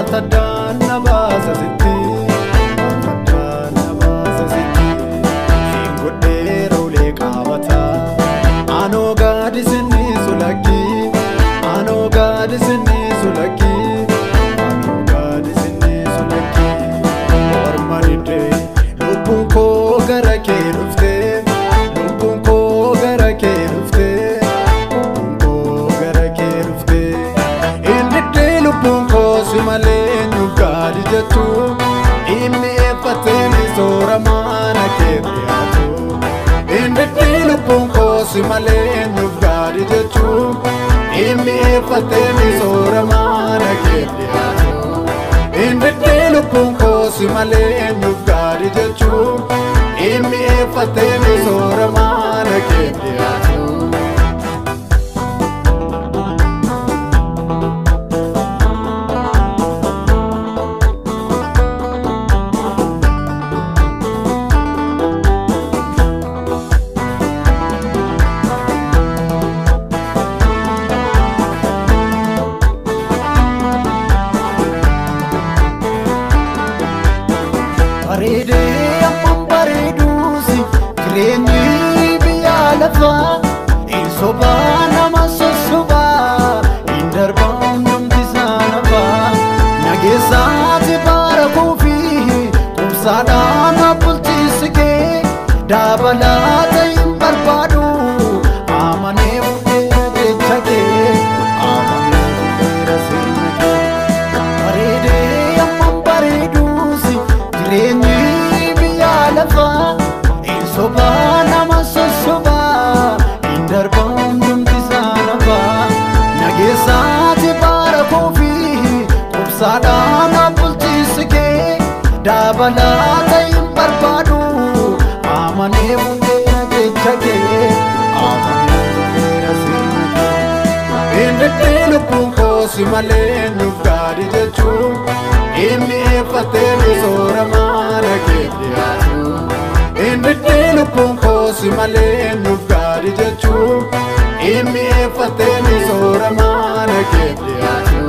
Maaltu addaan na baasa sitti, maaltu addaan na baasa sitti. Siin godheera ulee qaabata, anoo gaaddisinni sulakki, anoo gaaddisinni sulakki, anoo gaaddisinni sulakki. Morma diddee lubbuun koo gara kee dhuftee, lubbuun koo gara kee dhuftee, lubbuun koo gara kee dhuftee. Inni diddee lubbuun koo si malee eenyuuf gaadhi jettu, inni eeffatee misoora mana kee dhiyaatu. Inni diddee lubbuun koo si malee eenyuuf gaadhi jettu, inni eeffatee misoora mana kee dhiyaatu. Inni diddee lubbuun koo si malee eenyuuf gaadhi jettu, inni eeffatee misoora mana kee dhiyaatu. Bareedee amman bareeduusi jireenyi biyya lafaa hin sobaa nama sossobaa hin darbaa hundumti isaa nafaa nageessaati bara koofi qubsaadhaan bulchiisi kee dabalaata hin barbaadu amanee fudheera jecha kee amanee fudheera sirna kee. Bareedee amman bareeduusi jireenyi biyya lafaa hin sobaa nama sossobaa hin darbaa hundumti isaa nafaa nageessaati bara koofi qubsaadhaan bulchiisi kee dabalaata hin barbaadu amanee fudheera jecha kee amanee fudheera sirna kee. Inni diddee lubbuun koo si malee eenyuuf gaadhi jettu, inni eeffatee misoora mana kee dhiyaatu. Inni diddee lubbuun koo si malee eenyuuf gaadhi jettu, inni eeffatee misoora mana kee dhiyaatu.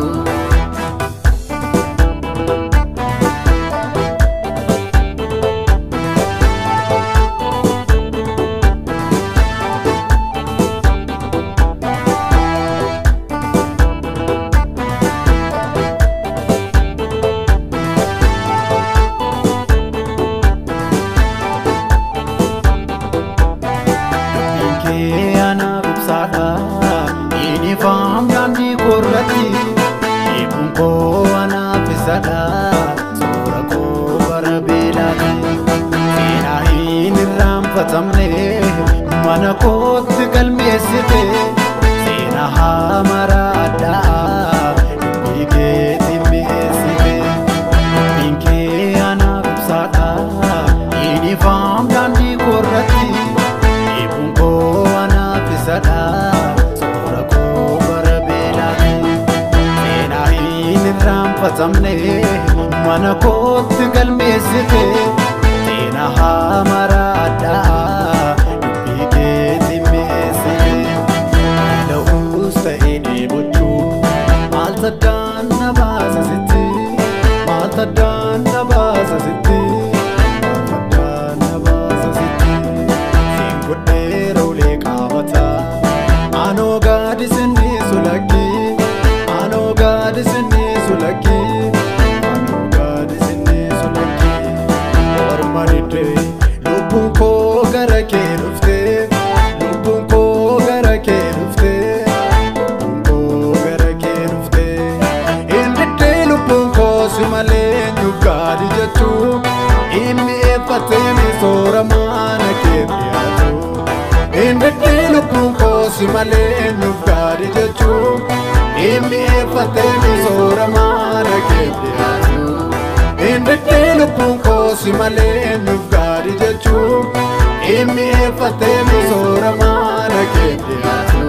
Dubbiin kee anaaf ibsaadha, inni ifaam daandii koorratti. Eeguun koo anaaf isadha, suura koo bara beelaati. Seenaa hin irraanfatamne mana kootti galmeessite, seenaa haamara addaa dubbii keetiin mi'eessite. Dubbiin kee anaaf ibsaadha, inni ifaam daandii koorratti. Eeguun koo anaaf isadha, suura koo bara beelaati. Seenaa hin irraanfatamne mana kootti galmeessite, seenaa haamara addaa dubbii keetiin mi'eessite. Beela'uus ta'ee dheebochuu maaltu addaan na baasa sitti, maaltu addaan na baasa sitti, maaltu addaan na baasa sitti. Siin godheera ulee qaabata, anoo gaaddisinni sulakki, anoo gaaddisinni sulakki, anoo gaaddisinni sulakki. Morma diddee lubbuun koo gara kee dhuftee, lubbuun koo gara kee dhuftee, lubbuun koo gara kee dhuftee. Inni diddee lubbuun koo si malee eenyuuf gaadhi jettu, inni eeffatee misoora mana kee dhiyaatu. Inni diddee lubbuun koo si malee eenyuuf gaadhi jettu, inni eeffatee misoora mana kee dhiyaatu. Inni diddee lubbuun koo si malee eenyuuf gaadhi jettu, inni eeffatee misoora mana kee dhiyaatu.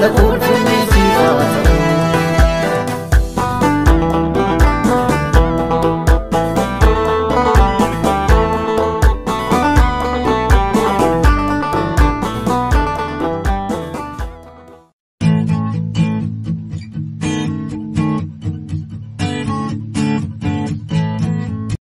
Haadha koo.